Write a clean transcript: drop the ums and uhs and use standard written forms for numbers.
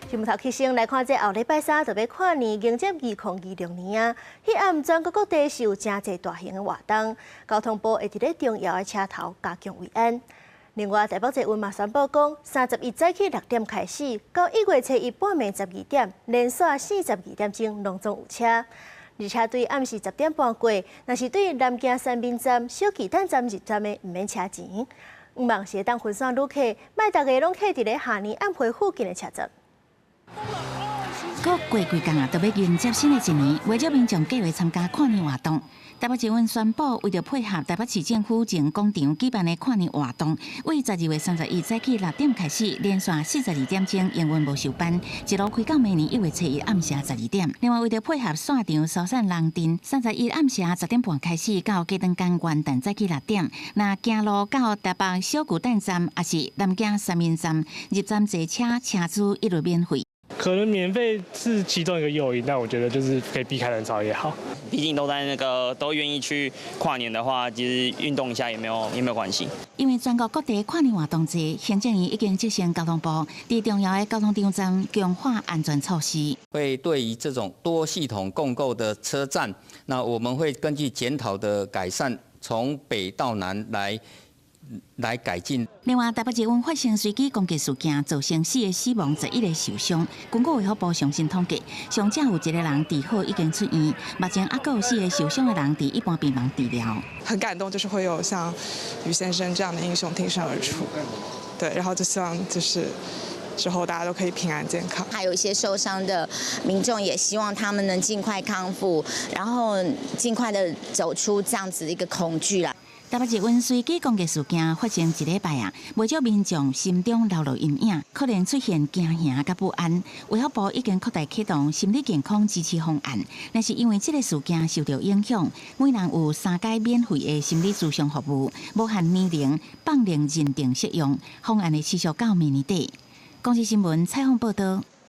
新聞頭起先來看，這後禮拜三就欲跨年迎接2026年啊！彼暗全國各地是有誠濟大型的活動，交通部會佇咧重要的車頭加強維安。另外，台北捷運嘛宣布講，31早起6點開始，到1月初1半暝12點，連續42點鐘攏總有車。而且對暗時10點半過，若是對南京三民站、小巨蛋站入站的，毋免車錢。向望是會當分散旅客，莫逐家攏客佇咧跨年晚會附近的車站。閣過幾工啊，就欲迎接新的一年，袂少民眾計劃參加跨年活動。台北捷運宣布，為著配合台北市政府前廣場舉辦的跨年活動，對12月31早起6點開始，連續42點鐘營運無收班，一路開到明年1月初1暗時12點。另外，為著配合散場疏散人陣，31暗時10點半開始，到過轉工元旦早起6點，若行路到台北小巨蛋站，抑是南京三民站入站坐車，車資一律免費。可能免費是其中一個誘因，但我覺得就是可以避開人潮也好。畢竟都在那個都願意去跨年的話，其實運動一下也沒有關係。因為全國各地跨年活動濟，行政院已經責成交通部佇重要的交通場站強化安全措施。會對於這種多系統共構的車站，那我們會根據檢討的改善，從北到南來改進。另外，台北捷運發生隨機攻擊事件，造成四个死亡、11個受傷。根據衛福部上新統計，上少有一個人治好已經出院，目前猶閣有四個受傷的人佇一般病房治療。很感動，就是會有像余先生這樣的英雄挺身而出。對，然後就希望就是之後大家都可以平安健康。還有一些受傷的民眾，也希望他們能盡快康復，然後盡快的走出這樣子一個恐懼啦。台北捷運隨機攻擊事件發生一禮拜啊，袂少民眾心中留落陰影，可能出現驚嚇佮不安。衛福部已經擴大啟動心理健康支持方案，但是因為這个事件受著影響，每人有三階免費的心理諮商服務，無限年齡、放齡認定適用，方案會持續到明年底。公視新聞採訪報導。